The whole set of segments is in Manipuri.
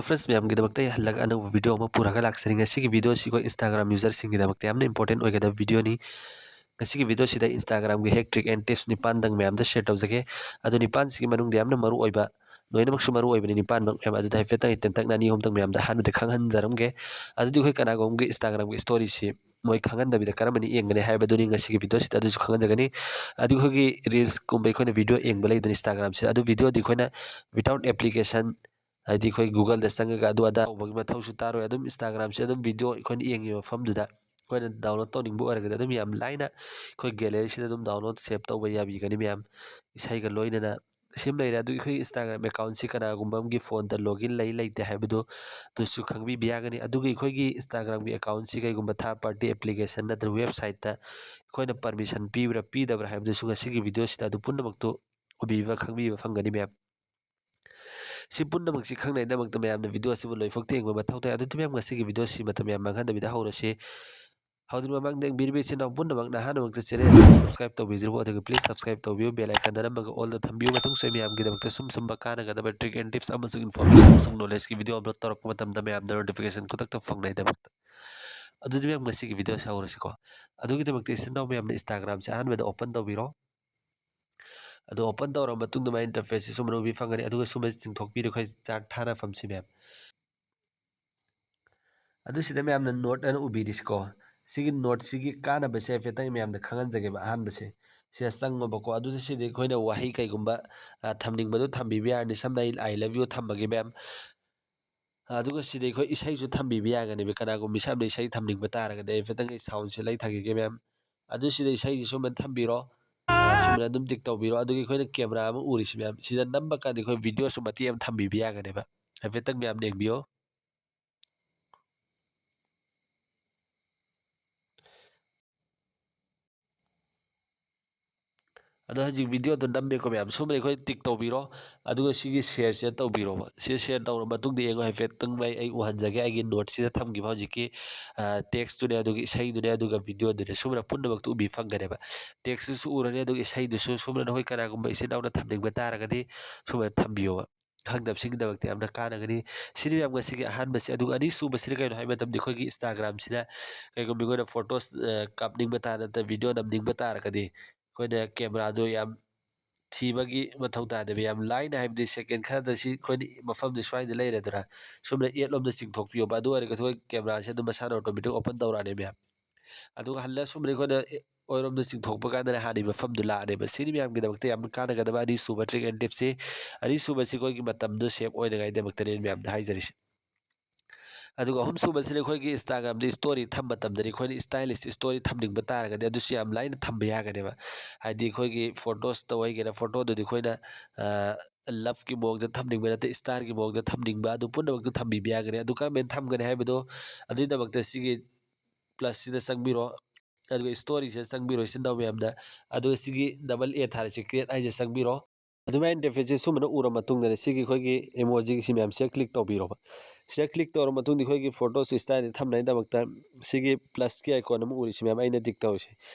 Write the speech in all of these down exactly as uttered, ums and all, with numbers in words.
Friends, ꯃꯌꯥꯝꯒꯤꯗꯃꯛꯇ ꯑꯩ ꯍꯜꯂꯒ ꯑꯅꯧꯕ video ꯑꯃ ꯄꯨꯔꯒ ꯂꯥꯛꯆꯔꯤ꯫ ꯉꯁꯤꯒꯤ video ꯑꯁꯤ ꯑꯩꯈꯣꯏ Instagram userꯁꯤꯡꯒꯤꯗꯃꯛꯇ ꯌꯥꯝꯅ important ꯑꯣꯏꯒꯗꯕ videoꯅꯤ꯫ ꯉꯁꯤꯒꯤ video ꯁꯤꯗ Instagramꯒꯤ hack trick and tips ꯅꯤꯄꯥꯟꯗꯪ ꯃꯌꯥꯝꯗ share ꯇꯧꯖꯒꯦ꯫ ꯑꯗꯨ ꯅꯤꯄꯥꯟꯁꯤꯒꯤ ꯃꯅꯨꯡꯗ ꯌꯥꯝꯅ ꯃꯔꯨ ꯑꯣꯏꯕ, ꯂꯣꯏꯅꯃꯛꯁꯨ ꯃꯔꯨ ꯑꯣꯏꯕꯅꯤ ꯅꯤꯄꯥꯟꯃꯛ ꯃꯌꯥꯝ, ꯑꯗꯨꯗ ꯍꯥꯏꯐꯦꯠꯇꯪ ꯑꯩ ꯇꯦꯟꯇꯛꯅ ꯑꯅꯤ ꯑꯍꯨꯝꯗꯪ ꯃꯌꯥꯝꯗ ꯑꯍꯥꯟꯕꯗ ꯈꯪꯍꯟꯖꯔꯝꯒꯦ꯫ ꯑꯗꯨꯗꯤ ꯑꯩꯈꯣꯏ ꯀꯅꯥꯒꯨꯝꯕꯒꯤ Instagramꯒꯤ storyꯁꯤ ꯃꯣꯏ ꯈꯪꯍꯟꯗꯕꯤꯗ ꯀꯔꯝꯕꯅ ꯌꯦꯡꯒꯅꯤ ꯍꯥꯏꯕꯗꯨꯅꯤ ꯉꯁꯤꯒꯤ videoꯁꯤꯗ ꯑꯗꯨꯁꯨ ꯈꯪꯍꯟꯖꯒꯅꯤ꯫ ꯑꯗꯨ ꯑꯩꯈꯣꯏꯒꯤ reelsꯀꯨꯝꯕ ꯑꯩꯈꯣꯏꯅ video ꯌꯦꯡꯕ ꯂꯩꯗꯅ Instagramꯁꯤꯗ, ꯑꯗꯨ videoꯗꯤ ꯑꯩꯈꯣꯏꯅ without application, ꯍꯥꯏꯗꯤ ꯑꯩꯈꯣꯏ Googleꯗ ꯆꯪꯉꯒ ꯑꯗꯨ ꯑꯗꯥ ꯇꯧꯕꯒꯤ ꯃꯊꯧꯁꯨ ꯇꯥꯔꯣꯏ꯫ ꯑꯗꯨꯝ Instagramꯁꯦ ꯑꯗꯨꯝ video ꯑꯩꯈꯣꯏꯅ ꯌꯦꯡꯉꯤꯕ ꯃꯐꯝꯗꯨꯗ ꯑꯩꯈꯣꯏꯅ download ꯇꯧꯅꯤꯡꯕ ꯑꯣꯏꯔꯒꯗꯤ ꯑꯗꯨꯝ ꯌꯥꯝ ꯂꯥꯏꯅ ꯑꯩꯈꯣꯏ galleryꯁꯤꯗ ꯑꯗꯨꯝ download, save ꯇꯧꯕ ꯌꯥꯕꯤꯒꯅꯤ ꯃꯌꯥꯝ꯫ ꯏꯁꯩꯒ ꯂꯣꯏꯅꯅ ꯁꯤꯃ ꯂꯩꯔꯦ꯫ ꯑꯗꯨ ꯑꯩꯈꯣꯏ Instagram accountꯁꯤ ꯀꯅꯥꯒꯨꯝꯕ ꯑꯃꯒꯤ phoneꯗ login ꯂꯩ ꯂꯩꯇꯦ ꯍꯥꯏꯕꯗꯨ ꯑꯗꯨꯁꯨ ꯈꯪꯕꯤꯕ ꯌꯥꯒꯅꯤ꯫ ꯑꯗꯨꯒ ꯑꯩꯈꯣꯏꯒꯤ Instagramꯒꯤ accountꯁꯤ ꯀꯩꯒꯨꯝꯕ third party application ꯅꯠꯇ꯭ꯔꯒ websiteꯇ ꯑꯩꯈꯣꯏꯅ permission ꯄꯤꯕ꯭ꯔꯥ ꯄꯤꯗꯕ꯭ꯔꯥ ꯍꯥꯏꯕꯗꯨꯁꯨ ꯉꯁꯤꯒꯤ videoꯁꯤꯗ ꯑꯗꯨ ꯄꯨꯝꯅꯃꯛꯇꯨ ꯎꯕꯤꯕ ꯈꯪꯕꯤꯕ ꯐꯪꯒꯅꯤ ꯃꯌꯥꯝ꯫ ꯁꯤ ꯄꯨꯝꯅꯃꯛꯁꯤ ꯈꯪꯅꯉꯥꯏꯗꯃꯛꯇ ꯃꯌꯥꯝꯅ video ꯑꯁꯤꯕꯨ ꯂꯣꯏꯐꯥꯎ ꯌꯦꯡꯕ ꯃꯊꯧ ꯇꯥꯏ꯫ ꯑꯗꯨꯗꯤ ꯃꯌꯥꯝ ꯉꯁꯤꯒꯤ video ꯑꯁꯤ ꯃꯇꯝ ꯌꯥꯝ ꯃꯥꯡꯍꯟꯗꯕꯤꯗ ꯍꯧꯔꯁꯤ꯫ ꯍꯧꯗ꯭ꯔꯤꯉꯩ ꯃꯃꯥꯡꯗ ꯌꯦꯡꯕꯤꯔꯤꯕ ꯏꯆꯤꯟ ꯏꯅꯥꯎ ꯄꯨꯝꯅꯃꯛ ꯅꯍꯥꯟꯃꯛꯇ channel ꯑꯁꯤ subscribe ꯇꯧꯕꯤꯗ꯭ꯔꯤꯕ ꯑꯗꯨꯒ please subscribe ꯇꯧꯕꯤꯌꯨ, bell icon ꯅꯝꯃꯒ allꯗ ꯊꯝꯕꯤꯌꯨ꯫ ꯃꯇꯨꯡꯁꯨ ꯑꯩ ꯃꯌꯥꯝꯒꯤꯗꯃꯛꯇ ꯁꯨꯝ ꯁꯨꯝꯕ ꯀꯥꯟꯅꯒꯗꯕ trick and tips ꯑꯃꯁꯨꯡ information ꯑꯃꯁꯨꯡ knowledgeꯀꯤ video upload ꯇꯧꯔꯛꯄ ꯃꯇꯝꯗ ꯃꯌꯥꯝꯗ notification ꯈꯨꯗꯛꯇ ꯐꯪꯅꯉꯥꯏꯗꯃꯛꯇ꯫ ꯑꯗꯨꯗꯤ ꯃꯌꯥꯝ ꯉꯁꯤꯒꯤ video ꯑꯁꯤ ꯍꯧꯔꯁꯤꯀꯣ꯫ ꯑꯗꯨꯒꯤꯗꯃꯛꯇ ꯏꯆꯤꯟ ꯏꯅꯥꯎ ꯃꯌꯥꯝꯅ Instagramꯁꯦ ꯑꯍꯥꯟꯕꯗ open ꯇꯧꯕꯤꯔꯣ꯫ ꯑꯗꯣ open ꯇꯧꯔꯕ ꯃꯇꯨꯡꯗ ꯃꯥꯏ interfaceꯁꯤ ꯁꯨꯝ ꯎꯕꯤ ꯐꯪꯒꯅꯤ꯫ ꯑꯗꯨꯒ ꯁꯨꯝꯕ ꯆꯤꯡꯊꯣꯛꯄꯤꯔꯦ ꯑꯩꯈꯣꯏ chart ꯊꯥꯅꯐꯝꯁꯤ ꯃꯌꯥꯝ꯫ ꯑꯗꯨ ꯁꯤꯗ ꯃꯌꯥꯝꯅ note ꯑꯅ ꯎꯕꯤꯔꯤꯁꯤꯀꯣ, ꯁꯤꯒꯤ noteꯁꯤꯒꯤ ꯀꯥꯟꯅꯕꯁꯦ ꯍꯥꯏꯐꯦꯠꯇꯪ ꯃꯌꯥꯝꯗ ꯈꯪꯍꯟꯖꯒꯦꯕ꯫ ꯑꯍꯥꯟꯕꯁꯦ ꯁꯤꯗ ꯆꯪꯉꯣꯕꯀꯣ꯫ ꯑꯗꯨꯗ ꯁꯤꯗ ꯑꯩꯈꯣꯏꯅ ꯋꯥꯍꯩ ꯀꯩꯒꯨꯝꯕ, ꯑ, ꯊꯝꯅꯤꯡꯕꯗꯣ ꯊꯝꯕꯤꯕ ꯌꯥꯔꯅꯤ꯫ ꯁꯝꯅ ꯑꯩ "I love you" ꯊꯝꯃꯒꯦ ꯃꯌꯥꯝ꯫ ꯑꯗꯨꯒ ꯁꯤꯗ ꯑꯩꯈꯣꯏ ꯏꯁꯩꯁꯨ ꯊꯝꯕꯤꯕ ꯌꯥꯒꯅꯦꯕ꯫ ꯀꯅꯥꯒꯨꯝꯕ ꯃꯤꯁꯛ ꯑꯃꯅ ꯏꯁꯩ ꯊꯝꯅꯤꯡꯕ ꯇꯥꯔꯒꯗꯤ ꯑꯩ ꯍꯥꯏꯐꯦꯠꯇꯪ ꯑꯩ soundꯁꯦ ꯂꯩꯊꯒꯦ ꯃꯌꯥꯝ꯫ ꯑꯗꯨ ꯁꯤꯗ ꯏꯁꯩꯁꯤ ꯁꯨꯃꯥꯏꯅ ꯊꯝꯕꯤꯔꯣ꯫ ꯑ, ꯁꯨꯃꯥꯏꯅ ꯑꯗꯨꯝ tick ꯇꯧꯕꯤꯔꯣ꯫ ꯑꯗꯨꯒ ꯑꯩꯈꯣꯏꯅ camera ꯑꯃ ꯎꯔꯤꯁꯤ ꯃꯌꯥꯝ, ꯁꯤꯗ ꯅꯝꯕ ꯀꯥꯟꯗ ꯑꯩꯈꯣꯏ videoꯁꯨ ꯃꯇꯦꯛ ꯑꯃ ꯊꯝꯕꯤꯕ ꯌꯥꯒꯅꯦꯕ꯫ ꯍꯥꯏꯐꯦꯠꯇꯪ ꯃꯌꯥꯝ ꯌꯦꯡꯕꯤꯌꯣ꯫ ꯑꯗꯣ ꯍꯧꯖꯤꯛ videoꯗꯣ ꯅꯝꯃꯦꯀꯣ ꯃꯌꯥꯝ, ꯁꯨꯝꯕꯗ ꯑꯩꯈꯣꯏ tick ꯇꯧꯕꯤꯔꯣ꯫ ꯑꯗꯨꯒ ꯁꯤꯒꯤ shareꯁꯦ ꯇꯧꯕꯤꯔꯣꯕ꯫ ꯁꯤ share ꯇꯧꯔ ꯃꯇꯨꯡꯗ ꯌꯦꯡꯉꯣ, ꯍꯥꯏꯐꯦꯠꯇꯪ ꯃꯩ ꯑꯩ ꯎꯍꯟꯖꯒꯦ꯫ ꯑꯩꯒꯤ noteꯁꯤꯗ ꯊꯝꯈꯤꯕ ꯍꯧꯖꯤꯛꯀꯤ, ꯑ, textꯇꯨꯅꯦ, ꯑꯗꯨꯒ ꯏꯁꯩꯗꯨꯅꯦ, ꯑꯗꯨꯒ videoꯗꯨꯅꯦ꯫ ꯁꯨꯝꯕꯅ ꯄꯨꯝꯅꯃꯛꯇꯨ ꯎꯕꯤ ꯐꯪꯒꯅꯦꯕ꯫ Textꯇꯨꯁꯨ ꯎꯔꯅꯤ, ꯑꯗꯨꯒ ꯏꯁꯩꯗꯨꯁꯨ ꯁꯨꯝꯕꯅ ꯅꯈꯣꯏ ꯀꯅꯥꯒꯨꯝꯕ ꯏꯆꯤꯟ ꯏꯅꯥꯎꯅ ꯊꯝꯅꯤꯡꯕ ꯇꯥꯔꯒꯗꯤ ꯁꯨꯝꯕꯅ ꯊꯝꯕꯤꯌꯣꯕ꯫ ꯈꯪꯗꯕꯁꯤꯡꯒꯤꯗꯃꯛꯇ ꯌꯥꯝꯅ ꯀꯥꯟꯅꯒꯅꯤ꯫ ꯁꯤꯅꯤ ꯃꯌꯥꯝ ꯉꯁꯤꯒꯤ ꯑꯍꯥꯟꯕꯁꯤ꯫ ꯑꯗꯨꯒ ꯑꯅꯤꯁꯨꯕꯁꯤꯅ ꯀꯩꯅꯣ ꯍꯥꯏꯕ ꯃꯇꯝꯗ, ꯑꯩꯈꯣꯏꯒꯤ Instagram-ꯁꯤꯗ ꯀꯩꯒꯨꯝꯕ ꯑꯩꯈꯣꯏꯅ photos, ꯑ, ꯀꯥꯞꯅꯤꯡꯕ ꯇꯥꯔ-, ꯅꯠꯇ꯭ꯔꯒ video ꯅꯝꯅꯤꯡꯕ ꯇꯥꯔꯒꯗꯤ, ꯑꯩꯈꯣꯏꯅ camera-ꯗꯣ ꯌꯥꯝ ꯊꯤꯕꯒꯤ ꯃꯊꯧ ꯇꯥꯗꯦꯕ꯫ ꯌꯥꯝ ꯂꯥꯏꯅ, ꯍꯥꯏꯕꯗꯤ second ꯈꯔꯗ ꯁꯤ ꯑꯩꯈꯣꯏꯅ ꯃꯐꯝꯁꯦ ꯁ꯭ꯋꯥꯏꯗ ꯂꯩꯔꯦꯗꯅ, ꯁꯨꯝꯅ ꯌꯦꯠꯂꯣꯝꯗ ꯆꯤꯡꯊꯣꯛꯄꯤꯌꯣꯕ꯫ ꯑꯗꯨ ꯑꯣꯏꯔꯒꯗꯤ ꯑꯩꯈꯣꯏ camera-ꯁꯦ ꯑꯗꯨꯝ ꯃꯁꯥꯅ automatic open ꯇꯧꯔꯛꯑꯅꯤ ꯃꯌꯥꯝ꯫ ꯑꯗꯨꯒ ꯍꯜꯂ ꯁꯨꯝ ꯑꯩꯈꯣꯏꯅ ꯑꯣꯏꯔꯣꯝꯗ ꯆꯤꯡꯊꯣꯛꯄ ꯀꯥꯟꯗ ꯍꯥꯟꯅꯒꯤ ꯃꯐꯝꯗꯨ ꯂꯥꯛꯑꯅꯦꯕ꯫ ꯁꯤꯅꯤ ꯃꯌꯥꯝꯒꯤꯗꯃꯛꯇ ꯌꯥꯝꯅ ꯀꯥꯟꯅꯒꯗꯕ ꯑꯅꯤꯁꯨꯕ trick and tip-ꯁꯤ꯫ ꯑꯅꯤꯁꯨꯕꯁꯤ ꯑꯩꯈꯣꯏꯒꯤ ꯃꯇꯝꯗꯣ save ꯑꯣꯏꯅꯉꯥꯏꯗꯃꯛꯇꯅꯦ ꯑꯩꯅ ꯃꯌꯥꯝꯗ ꯍꯥꯏꯖꯔꯤꯁꯦ꯫ ꯑꯗꯨꯒ ꯑꯍꯨꯝꯁꯨꯕꯁꯤꯅ ꯑꯩꯈꯣꯏꯒꯤ Instagram-ꯗ story ꯊꯝꯕ ꯃꯇꯝꯗꯗꯤ ꯑꯩꯈꯣꯏꯅ stylish story ꯊꯝꯅꯤꯡꯕ ꯇꯥꯔꯒꯗꯤ ꯑꯗꯨꯁꯨ ꯌꯥꯝ ꯂꯥꯏꯅ ꯊꯝꯕ ꯌꯥꯒꯅꯦꯕ꯫ ꯍꯥꯏꯗꯤ ꯑꯩꯈꯣꯏꯒꯤ photos-ꯇ ꯑꯣꯏꯒꯦꯔꯥ, photo-ꯗꯨꯗꯤ ꯑꯩꯈꯣꯏꯅ, ꯑ, love-ꯀꯤ ꯃꯑꯣꯡꯗ ꯊꯝꯅꯤꯡꯕ ꯅꯠꯇꯦ, star-ꯒꯤ ꯃꯑꯣꯡꯗ ꯊꯝꯅꯤꯡꯕ, ꯑꯗꯨ ꯄꯨꯝꯅꯃꯛꯇꯨ ꯊꯝꯕꯤꯕ ꯌꯥꯒꯅꯤ꯫ ꯑꯗꯨ ꯀꯔꯝꯍꯥꯏꯅ ꯊꯝꯒꯅꯤ ꯍꯥꯏꯕꯗꯣ, ꯑꯗꯨꯒꯤꯗꯃꯛꯇ ꯁꯤꯒꯤ plus-ꯁꯤꯗ ꯆꯪꯕꯤꯔꯣ꯫ ꯑꯗꯨꯒ story-ꯁꯤꯗ ꯆꯪꯕꯤꯔꯣ, ꯏꯆꯤꯟ ꯏꯅꯥꯎ ꯃꯌꯥꯝꯅ꯫ ꯑꯗꯨꯒ ꯁꯤꯒꯤ double A ꯊꯥꯔꯤꯁꯦ, create ꯍꯥꯏꯁꯦ ꯆꯪꯕꯤꯔꯣ꯫ ꯑꯗꯨꯃꯥꯏꯅ interface-ꯁꯦ ꯁꯨꯝꯕꯅ ꯎꯔ ꯃꯇꯨꯡꯗꯅꯦ, ꯁꯤꯒꯤ ꯑꯩꯈꯣꯏꯒꯤ emoji-ꯁꯤ ꯃꯌꯥꯝꯁꯦ click ꯇꯧꯕꯤꯔꯣꯕ꯫ ꯁꯤꯗ click ꯇꯧꯔ ꯃꯇꯨꯡꯗ ꯑꯩꯈꯣꯏꯒꯤ photo-ꯁꯤ style ꯊꯝꯅꯕꯒꯤꯗꯃꯛꯇ ꯁꯤꯒꯤ plus-ꯀꯤ icon ꯑꯃ ꯎꯔꯤꯁꯤ ꯃꯌꯥꯝ, ꯑꯩꯅ tick ꯇꯧꯔꯤꯁꯦ,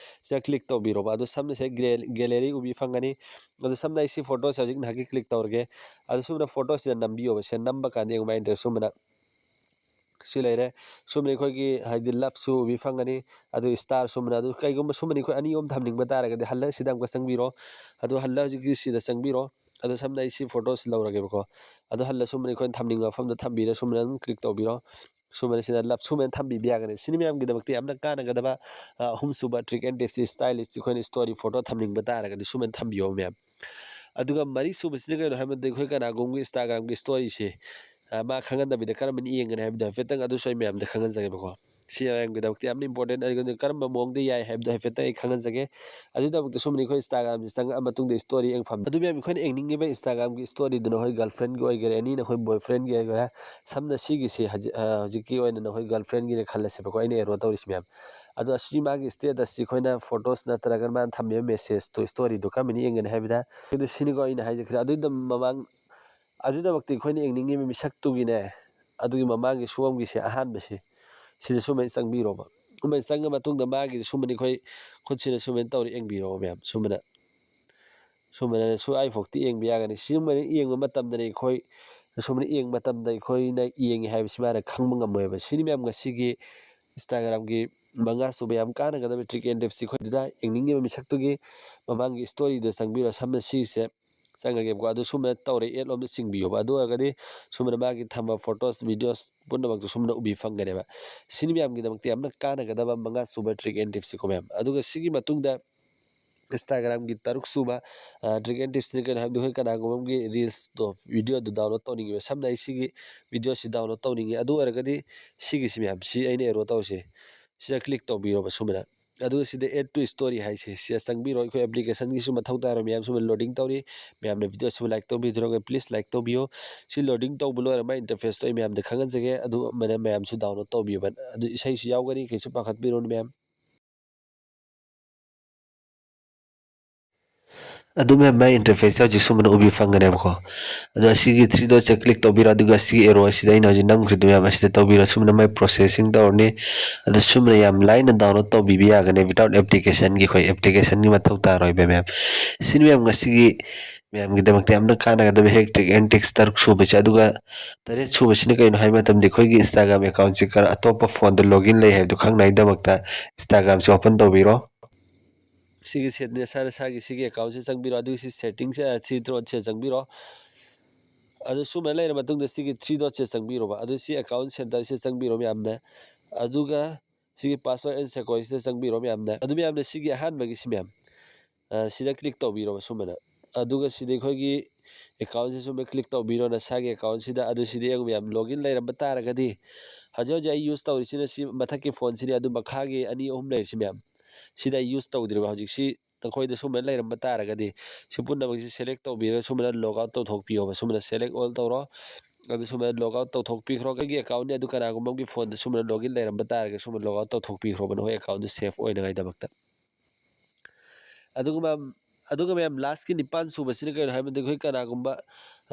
ꯁꯤꯗ click ꯇꯧꯕꯤꯔꯣꯕ꯫ ꯑꯗꯣ ꯁꯝꯅ ꯁꯤꯗ gal-, gallery ꯎꯕꯤ ꯐꯪꯒꯅꯤ꯫ ꯑꯗꯣ ꯁꯝꯅ ꯑꯩ ꯁꯤ photo-ꯁꯦ ꯍꯧꯖꯤꯛ ꯉꯥꯏꯍꯥꯛꯀꯤ click ꯇꯧꯔꯒꯦ꯫ ꯑꯗꯣ ꯁꯨꯝꯕꯅ photo-ꯁꯤꯗ ꯅꯝꯕꯤꯌꯣꯕ꯫ ꯁꯤꯗ ꯅꯝꯕ ꯀꯥꯟꯗ ꯌꯦꯡꯉꯨ, ꯃꯥꯏ interface ꯁꯨꯝꯕꯅ ꯁꯤ ꯂꯩꯔꯦ꯫ ꯁꯨꯝꯕꯅ ꯑꯩꯈꯣꯏꯒꯤ ꯍꯥꯏꯗꯤ love-ꯁꯨ ꯎꯕꯤ ꯐꯪꯒꯅꯤ, ꯑꯗꯨ star ꯁꯨꯝꯕꯅ꯫ ꯑꯗꯨ ꯀꯩꯒꯨꯝꯕ ꯁꯨꯝꯕꯅ ꯑꯩꯈꯣꯏ ꯑꯅꯤ ꯑꯍꯨꯝ ꯊꯝꯅꯤꯡꯕ ꯇꯥꯔꯒꯗꯤ ꯍꯜꯂꯒ ꯁꯤꯗ ꯑꯃꯨꯛꯀ ꯆꯪꯕꯤꯔꯣ꯫ ꯑꯗꯨ ꯍꯜꯂ ꯍꯧꯖꯤꯛꯀꯤ ꯁꯤꯗ ꯆꯪꯕꯤꯔꯣ꯫ ꯑꯗꯣ ꯁꯝꯅ ꯑꯩ ꯁꯤ photo-ꯁꯤ ꯂꯧꯔꯒꯦꯕꯀꯣ꯫ ꯑꯗꯨ ꯍꯜꯂ ꯁꯨꯝꯕꯅ ꯑꯩꯈꯣꯏꯅ ꯊꯝꯅꯤꯡꯕ ꯃꯐꯝꯗ ꯊꯝꯕꯤꯔ ꯁꯨꯝꯕꯅ ꯑꯗꯨꯝ click ꯇꯧꯕꯤꯔꯣ꯫ ꯁꯨꯝꯕꯅ ꯁꯤꯗ love ꯁꯨꯝꯕꯅ ꯊꯝꯕꯤꯕ ꯌꯥꯒꯅꯤ꯫ ꯁꯤꯅꯤ ꯃꯌꯥꯝꯒꯤꯗꯃꯛꯇ ꯌꯥꯝꯅ ꯀꯥꯟꯅꯒꯗꯕ, ꯑ, ꯑꯍꯨꯝꯁꯨꯕ trick and tip-ꯁꯤ, stylish ꯑꯩꯈꯣꯏꯅ story photo ꯊꯝꯅꯤꯡꯕ ꯇꯥꯔꯒꯗꯤ ꯁꯨꯝꯕꯅ ꯊꯝꯕꯤꯌꯣ ꯃꯌꯥꯝ꯫ ꯑꯗꯨꯒ ꯃꯔꯤꯁꯨꯕꯁꯤꯅ ꯀꯩꯅꯣ ꯍꯥꯏꯕꯗ ꯑꯩꯈꯣꯏ ꯀꯅꯥꯒꯨꯝꯕꯒꯤ Instagram-ꯒꯤ story-ꯁꯦ, ꯑ, ꯃꯥ ꯈꯪꯍꯟꯗꯕꯤꯗ ꯀꯔꯝꯕꯅ ꯌꯦꯡꯒꯅꯤ ꯍꯥꯏꯕꯗꯣ ꯍꯥꯏꯐꯦꯠꯇꯪ ꯑꯗꯨꯁꯨ ꯑꯩ ꯃꯌꯥꯝꯗ ꯈꯪꯍꯟꯖꯒꯦꯕꯀꯣ꯫ ꯁꯤ ꯃꯌꯥꯝꯒꯤꯗꯃꯛꯇ ꯌꯥꯝꯅ important꯫ ꯑꯗꯨꯒ ꯀꯔꯝꯕ ꯃꯑꯣꯡꯗ ꯌꯥꯏ ꯍꯥꯏꯕꯗꯣ ꯍꯥꯏꯐꯦꯠꯇꯪ ꯑꯩ ꯈꯪꯍꯟꯖꯒꯦ꯫ ꯑꯗꯨꯒꯤꯗꯃꯛꯇ ꯁꯨꯝꯕꯅ ꯑꯩꯈꯣꯏ Instagram-ꯁꯦ ꯆꯪꯉꯛꯑ ꯃꯇꯨꯡꯗ story ꯌꯦꯡꯐꯝ꯫ ꯑꯗꯨ ꯃꯌꯥꯝ ꯑꯩꯈꯣꯏꯅ ꯌꯦꯡꯅꯤꯡꯉꯤꯕ Instagram-ꯒꯤ story-ꯗꯨ ꯅꯈꯣꯏ girlfriend-ꯒꯤ ꯑꯣꯏꯒꯦꯔꯥ, any ꯅꯈꯣꯏ boyfriend-ꯒꯤ ꯑꯣꯏꯒꯦꯔꯥ, ꯁꯝꯅ ꯁꯤꯒꯤꯁꯤ ꯍꯧꯖꯤꯛ, ꯑ, ꯍꯧꯖꯤꯛꯀꯤ ꯑꯣꯏꯅ ꯅꯈꯣꯏ girlfriend-ꯒꯤꯅꯦ ꯈꯜꯂꯁꯦꯕꯀꯣ, ꯑꯩꯅ arrow ꯇꯧꯔꯤꯁꯤ ꯃꯌꯥꯝ꯫ ꯑꯗꯣ ꯑꯁꯤ ꯃꯥꯒꯤ status-ꯁꯤ ꯑꯩꯈꯣꯏꯅ photos ꯅꯠꯇ꯭ꯔꯒꯅ ꯃꯥꯅ ꯊꯝꯃꯤꯕ message-ꯇꯣ, story-ꯗꯣ ꯀꯔꯝꯕꯅ ꯌꯦꯡꯒꯅꯤ ꯍꯥꯏꯕꯗ, ꯑꯗꯨ ꯁꯤꯅꯤꯀꯣ ꯑꯩꯅ ꯍꯥꯏꯖꯈ꯭ꯔꯦ꯫ ꯑꯗꯨꯒꯤꯗ ꯃꯃꯥꯡ, ꯑꯗꯨꯒꯤꯗꯃꯛꯇ ꯑꯩꯈꯣꯏꯅ ꯌꯦꯡꯅꯤꯡꯉꯤꯕ ꯃꯤꯁꯛꯇꯨꯒꯤꯅꯦ, ꯑꯗꯨꯒꯤ ꯃꯃꯥꯡꯒꯤ ꯁꯣꯝꯒꯤꯁꯦ ꯑꯍꯥꯟꯕꯁꯦ, ꯁꯤꯗ ꯁꯨꯃꯥꯏꯅ ꯆꯪꯕꯤꯔꯣꯕ꯫ ꯁꯨꯃꯥꯏꯅ ꯆꯪꯉ ꯃꯇꯨꯡꯗ ꯃꯥꯒꯤ ꯁꯨꯝꯕꯅꯤ ꯑꯩꯈꯣꯏ ꯈꯨꯠꯁꯤꯅ ꯁꯨꯃꯥꯏꯅ ꯇꯧꯔ ꯌꯦꯡꯕꯤꯔꯣꯕ ꯃꯌꯥꯝ, ꯁꯨꯝꯕꯅ꯫ ꯁꯨꯃꯥꯏꯅ ꯁ꯭ꯋꯥꯏꯐꯥꯎꯗꯤ ꯌꯦꯡꯕ ꯌꯥꯒꯅꯤ꯫ ꯁꯤꯒꯨꯝꯕꯅ ꯌꯦꯡꯕ ꯃꯇꯝꯗꯅ ꯑꯩꯈꯣꯏ, ꯁꯨꯃꯥꯏꯅ ꯌꯦꯡꯕ ꯃꯇꯝꯗ ꯑꯩꯈꯣꯏꯅ ꯌꯦꯡꯉꯤ ꯍꯥꯏꯕꯁꯤ ꯃꯥꯅ ꯈꯪꯕ ꯉꯝꯃꯣꯏꯕ꯫ ꯁꯤꯅꯤ ꯃꯌꯥꯝ ꯉꯁꯤꯒꯤ Instagram-ꯒꯤ ꯃꯉꯥ ꯁꯨꯕ ꯌꯥꯝ ꯀꯥꯟꯅꯒꯗꯕ trick and tips-ꯁꯤ ꯑꯩꯈꯣꯏꯗꯨꯗ ꯌꯦꯡꯅꯤꯡꯉꯤꯕ ꯃꯤꯁꯛꯇꯨꯒꯤ ꯃꯃꯥꯡꯒꯤ story-ꯗꯣ ꯆꯪꯕꯤꯔꯣ꯫ ꯁꯝꯅ ꯁꯤꯁꯦ ꯆꯪꯉꯒꯦꯕꯀꯣ꯫ ꯑꯗꯨ ꯁꯨꯃꯥꯏꯅ ꯇꯧꯔꯦ, add ꯂꯣꯝꯗ ꯆꯤꯡꯕꯤꯌꯣꯕ꯫ ꯑꯗꯨ ꯑꯣꯏꯔꯒꯗꯤ ꯁꯨꯃꯥꯏꯅ ꯃꯥꯒꯤ ꯊꯝꯕ photos, videos ꯄꯨꯝꯅꯃꯛꯇꯨ ꯁꯨꯃꯥꯏꯅ ꯎꯕꯤ ꯐꯪꯒꯅꯦꯕ꯫ ꯁꯤꯅꯤ ꯃꯌꯥꯝꯒꯤꯗꯃꯛꯇ ꯌꯥꯝꯅ ꯀꯥꯟꯅꯒꯗꯕ ꯃꯉꯥ ꯁꯨꯕ trick and tips-ꯁꯤꯀꯣ ꯃꯌꯥꯝ꯫ ꯑꯗꯨꯒ ꯁꯤꯒꯤ ꯃꯇꯨꯡꯗ Instagram-ꯒꯤ ꯇꯔꯨꯛ ꯁꯨꯕ, ꯑ, trick and tips-ꯁꯤꯅ ꯀꯩꯅꯣ ꯍꯥꯏꯕꯗꯤ ꯑꯩꯈꯣꯏ ꯀꯅꯥꯒꯨꯝꯕ ꯑꯃꯒꯤ reels-ꯇꯣ, video-ꯗꯣ download ꯇꯧꯅꯤꯡꯉꯤꯕ꯫ ꯁꯝꯅ ꯑꯩ ꯁꯤꯒꯤ video-ꯁꯤ download ꯇꯧꯅꯤꯡꯉꯤ꯫ ꯑꯗꯨ ꯑꯣꯏꯔꯒꯗꯤ ꯁꯤꯒꯤꯁꯤ ꯃꯌꯥꯝ, ꯁꯤ ꯑꯩꯅ arrow ꯇꯧꯔꯤꯁꯦ, ꯁꯤꯗ click ꯇꯧꯕꯤꯔꯣꯕ ꯁꯨꯃꯥꯏꯅ꯫ ꯑꯗꯨꯒ ꯁꯤꯗ add to story ꯍꯥꯏꯁꯦ, ꯁꯤꯗ ꯆꯪꯕꯤꯔꯣ꯫ ꯑꯩꯈꯣꯏ application-ꯒꯤꯁꯨ ꯃꯊꯧ ꯇꯥꯔꯣꯏ ꯃꯌꯥꯝ, ꯁꯨꯃꯥꯏꯅ loading ꯇꯧꯔꯤ꯫ ꯃꯌꯥꯝꯅ video-ꯁꯤꯕꯨ like ꯇꯧꯕꯤꯗ꯭ꯔꯒ please like ꯇꯧꯕꯤꯌꯣ꯫ ꯁꯤ loading ꯇꯧꯕ ꯂꯣꯏꯔ ꯃꯥꯏ interface-ꯇꯣ ꯑꯩ ꯃꯌꯥꯝꯗ ꯈꯪꯍꯟꯖꯒꯦ꯫ ꯑꯗꯨ ꯑꯃꯅ ꯃꯌꯥꯝꯁꯨ download ꯇꯧꯕꯤꯌꯣꯕ꯫ ꯑꯗꯨ ꯏꯁꯩꯁꯨ ꯌꯥꯎꯒꯅꯤ, ꯀꯩꯁꯨ ꯄꯥꯈꯠꯄꯤꯔꯨꯅꯨ ꯃꯌꯥꯝ꯫ ꯑꯗꯨ ꯃꯌꯥꯝ ꯃꯥꯏ interface-ꯁꯦ ꯍꯧꯖꯤꯛ ꯁꯨꯃꯥꯏꯅ ꯎꯕꯤ ꯐꯪꯒꯅꯦꯕꯀꯣ꯫ ꯑꯗꯣ ꯑꯁꯤꯒꯤ three dots-ꯁꯦ click ꯇꯧꯕꯤꯔꯣ, ꯑꯗꯨꯒ ꯑꯁꯤꯒꯤ arrow ꯑꯁꯤꯗ ꯑꯩꯅ ꯍꯧꯖꯤꯛ ꯅꯝꯈ꯭ꯔꯤꯗꯨ ꯃꯌꯥꯝ ꯑꯁꯤꯗ ꯇꯧꯕꯤꯔꯣ꯫ ꯁꯨꯃꯥꯏꯅ ꯃꯥꯏ processing ꯇꯧꯔꯅꯤ꯫ ꯑꯗꯣ ꯁꯨꯃꯥꯏꯅ ꯌꯥꯝ ꯂꯥꯏꯅ download ꯇꯧꯕꯤꯕ ꯌꯥꯒꯅꯤ without application-ꯒꯤ, ꯑꯩꯈꯣꯏ application-ꯒꯤ ꯃꯊꯧ ꯇꯥꯔꯣꯏꯕ ꯃꯌꯥꯝ꯫ ꯁꯤꯅꯤ ꯃꯌꯥꯝ ꯉꯁꯤꯒꯤ ꯃꯌꯥꯝꯒꯤꯗꯃꯛꯇ ꯌꯥꯝꯅ ꯀꯥꯟꯅꯒꯗꯕ hack trick and tricks ꯇꯔꯨꯛ ꯁꯨꯕꯁꯦ꯫ ꯑꯗꯨꯒ ꯇꯔꯦꯠ ꯁꯨꯕꯁꯤꯅ ꯀꯩꯅꯣ ꯍꯥꯏꯕ ꯃꯇꯝꯗ ꯑꯩꯈꯣꯏꯒꯤ Instagram account-ꯁꯦ ꯀꯔ-, ꯑꯇꯣꯞꯄ phone-ꯗ login ꯂꯩ ꯍꯥꯏꯕꯗꯨ ꯈꯪꯅꯉꯥꯏꯒꯤꯗꯃꯛꯇ Instagram-ꯁꯦ open ꯇꯧꯕꯤꯔꯣ꯫ ꯁꯤꯒꯤ ꯁꯦꯠ ꯅꯁꯥ ꯅꯁꯥꯒꯤ ꯁꯤꯒꯤ account-ꯁꯤ ꯆꯪꯕꯤꯔꯣ꯫ ꯑꯗꯨꯒꯤ ꯁꯤ setting-ꯁꯦ, ꯁꯤ dot-ꯁꯦ ꯆꯪꯕꯤꯔꯣ꯫ ꯑꯗꯨ ꯁꯨꯃꯥꯏꯅ ꯂꯩꯔ ꯃꯇꯨꯡꯗ ꯁꯤꯒꯤ three dot-ꯁꯦ ꯆꯪꯕꯤꯔꯣꯕ꯫ ꯑꯗꯨ ꯁꯤ account center-ꯁꯦ ꯆꯪꯕꯤꯔꯣ ꯃꯌꯥꯝꯅ꯫ ꯑꯗꯨꯒ ꯁꯤꯒꯤ password and security-ꯁꯤꯗ ꯆꯪꯕꯤꯔꯣ ꯃꯌꯥꯝꯅ꯫ ꯑꯗꯨ ꯃꯌꯥꯝꯅ ꯁꯤꯒꯤ ꯑꯍꯥꯟꯕꯒꯤ ꯁꯤ ꯃꯌꯥꯝ, ꯑ, ꯁꯤꯗ click ꯇꯧꯕꯤꯔꯣꯕ ꯁꯨꯃꯥꯏꯅ꯫ ꯑꯗꯨꯒ ꯁꯤꯗ ꯑꯩꯈꯣꯏꯒꯤ account-ꯁꯤ ꯁꯨꯃꯥꯏꯅ click ꯇꯧꯕꯤꯔꯣ ꯅꯁꯥꯒꯤ account-ꯁꯤꯗ꯫ ꯑꯗꯨ ꯁꯤꯗ ꯌꯦꯡꯉꯨ ꯃꯌꯥꯝ, login ꯂꯩꯔꯝꯕ ꯇꯥꯔꯒꯗꯤ ꯍꯧꯖꯤꯛ ꯍꯧꯖꯤꯛ ꯑꯩ use ꯇꯧꯔꯤꯁꯤꯅ ꯁꯤ ꯃꯊꯛꯀꯤ phone-ꯁꯤꯅꯤ, ꯑꯗꯨ ꯃꯈꯥꯒꯤ ꯑꯅꯤ ꯑꯍꯨꯝ ꯂꯩꯔꯤꯁꯤ ꯃꯌꯥꯝ, ꯁꯤꯗ ꯑꯩ use ꯇꯧꯗ꯭ꯔꯤꯕ꯫ ꯍꯧꯖꯤꯛꯁꯤ ꯅꯈꯣꯏꯗ ꯁꯨꯃꯥꯏꯅ ꯂꯩꯔꯝꯕ ꯇꯥꯔꯒꯗꯤ ꯁꯤ ꯄꯨꯝꯅꯃꯛꯁꯤ select ꯇꯧꯕꯤꯔꯒ ꯁꯨꯃꯥꯏꯅ log out ꯇꯧꯊꯣꯛꯄꯤꯌꯣꯕ꯫ ꯁꯨꯃꯥꯏꯅ select all ꯇꯧꯔꯣ꯫ ꯑꯗꯨ ꯁꯨꯃꯥꯏꯅ log out ꯇꯧꯊꯣꯛꯄꯤꯈ꯭ꯔꯣ꯫ ꯑꯩꯒꯤ account-ꯅꯤ ꯑꯗꯨ ꯀꯅꯥꯒꯨꯝꯕ ꯑꯃꯒꯤ phone-ꯗ ꯁꯨꯃꯥꯏꯅ login ꯂꯩꯔꯝꯕ ꯇꯥꯔꯒꯗꯤ ꯁꯨꯃꯥꯏꯅ log out ꯇꯧꯊꯣꯛꯄꯤꯈ꯭ꯔꯣꯕ, ꯅꯈꯣꯏ account-ꯗꯨ safe ꯑꯣꯏꯅꯉꯥꯏꯗꯃꯛꯇ꯫ ꯑꯗꯨꯒ ꯃꯌꯥꯝ, ꯑꯗꯨꯒ ꯃꯌꯥꯝ last-ꯀꯤ ꯅꯤꯄꯥꯟ ꯁꯨꯕꯁꯤꯅ ꯀꯩꯅꯣ ꯍꯥꯏꯕꯗ ꯑꯩꯈꯣꯏ ꯀꯅꯥꯒꯨꯝꯕ,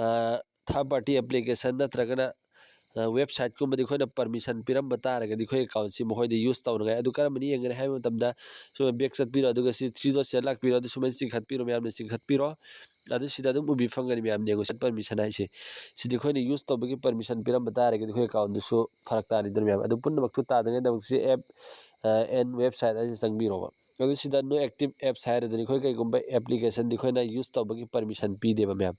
ꯑ, third party application ꯅꯠꯇ꯭ꯔꯒꯅ ꯋꯦꯕꯁꯥꯏꯠꯀꯨꯝꯕꯗ ꯑꯩꯈꯣꯏꯅ ꯄꯔꯃꯤꯁꯟ ꯄꯤꯔꯝꯕ ꯇꯥꯔꯒꯗꯤ ꯑꯩꯈꯣꯏ ꯑꯦꯀꯥꯎꯟꯁꯤ ꯃꯈꯣꯏꯗ ꯌꯨꯁ ꯇꯧꯅꯉꯥꯏ꯫ ꯑꯗꯨ ꯀꯔꯝꯕꯅ ꯌꯦꯡꯒꯅꯤ ꯍꯥꯏꯕ ꯃꯇꯝꯗ, ꯁꯨꯃꯥꯏꯅ ꯕꯦꯛ ꯆꯠꯄꯤꯔꯣ, ꯑꯗꯨꯒ ꯁꯤ ꯊ꯭ꯔꯤ ꯗꯣꯠꯁꯦ ꯂꯥꯛꯄꯤꯔꯣ, ꯑꯗꯨ ꯁꯨꯃꯥꯏꯅ ꯆꯤꯡꯈꯠꯄꯤꯔꯣ, ꯃꯌꯥꯝꯅ ꯆꯤꯡꯈꯠꯄꯤꯔꯣ꯫ ꯑꯗꯨ ꯁꯤꯗ ꯑꯗꯨꯝ ꯎꯕꯤ ꯐꯪꯒꯅꯤ ꯃꯌꯥꯝ, ꯌꯦꯡꯉꯨ, ꯁꯦꯠ ꯄꯔꯃꯤꯁꯟ ꯍꯥꯏꯁꯦ꯫ ꯁꯤꯗꯤ ꯑꯩꯈꯣꯏꯅ ꯌꯨꯁ ꯇꯧꯕꯒꯤ ꯄꯔꯃꯤꯁꯟ ꯄꯤꯔꯝꯕ ꯇꯥꯔꯒꯗꯤ ꯑꯩꯈꯣꯏ ꯑꯦꯀꯥꯎꯟꯗꯨꯁꯨ ꯐꯔꯛ ꯇꯥꯅꯤꯗꯅ ꯃꯌꯥꯝ꯫ ꯑꯗꯨ ꯄꯨꯝꯅꯃꯛꯇꯨ ꯇꯥꯗꯅꯉꯥꯏꯗꯃꯛ ꯁꯤ app, ꯑ, and website ꯍꯥꯏꯁꯦ ꯆꯪꯕꯤꯔꯣꯕ꯫ ꯑꯗꯨ ꯁꯤꯗ no active apps ꯍꯥꯏꯔꯗꯨꯅꯤ, ꯑꯩꯈꯣꯏ ꯀꯩꯒꯨꯝꯕ ꯑꯦꯄ꯭ꯂꯤꯀꯦꯁꯟꯗꯤ ꯑꯩꯈꯣꯏꯅ ꯌꯨꯁ ꯇꯧꯕꯒꯤ ꯄꯔꯃꯤꯁꯟ ꯄꯤꯗꯦꯕ ꯃꯌꯥꯝ꯫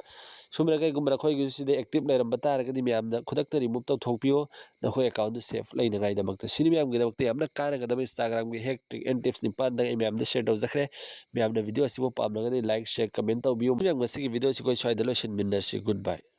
ꯁꯨꯝꯅ ꯀꯩꯒꯨꯝꯕ ꯅꯈꯣꯏꯒꯤꯁꯨ ꯁꯤꯗ ꯑꯦꯛꯇꯤꯞ ꯂꯩꯔꯝꯕ ꯇꯥꯔꯒꯗꯤ ꯃꯌꯥꯝꯅ ꯈꯨꯗꯛꯇ ꯔꯤꯃꯨꯚ ꯇꯧꯊꯣꯛꯄꯤꯌꯨ, ꯅꯈꯣꯏ ꯑꯦꯀꯥꯎꯟꯗꯨ ꯁꯦꯐ ꯂꯩꯅꯉꯥꯏꯗꯃꯛꯇ꯫ ꯁꯤꯅꯤ ꯃꯌꯥꯝꯒꯤꯗꯃꯛꯇ ꯌꯥꯝꯅ ꯀꯥꯟꯅꯒꯗꯕ Instagram-ꯒꯤ hack trick and tips ꯅꯤꯄꯥꯟꯗꯪ ꯑꯩ ꯃꯌꯥꯝꯗ ꯁꯤꯌꯔ ꯇꯧꯖꯈ꯭ꯔꯦ꯫ ꯃꯌꯥꯝꯅ ꯚꯤꯗꯤꯑꯣ ꯑꯁꯤꯕꯨ ꯄꯥꯝꯂꯒꯗꯤ ꯂꯥꯏꯛ, ꯁꯤꯌꯔ, ꯀꯃꯦꯟ ꯇꯧꯕꯤꯌꯨ꯫ ꯃꯌꯥꯝ, ꯉꯁꯤꯒꯤ ꯚꯤꯗꯤꯑꯣ ꯑꯁꯤ ꯑꯩꯈꯣꯏ ꯁ꯭ꯋꯥꯏꯗ ꯂꯣꯏꯁꯤꯟꯃꯤꯟꯅꯁꯤ꯫ Goodbye꯫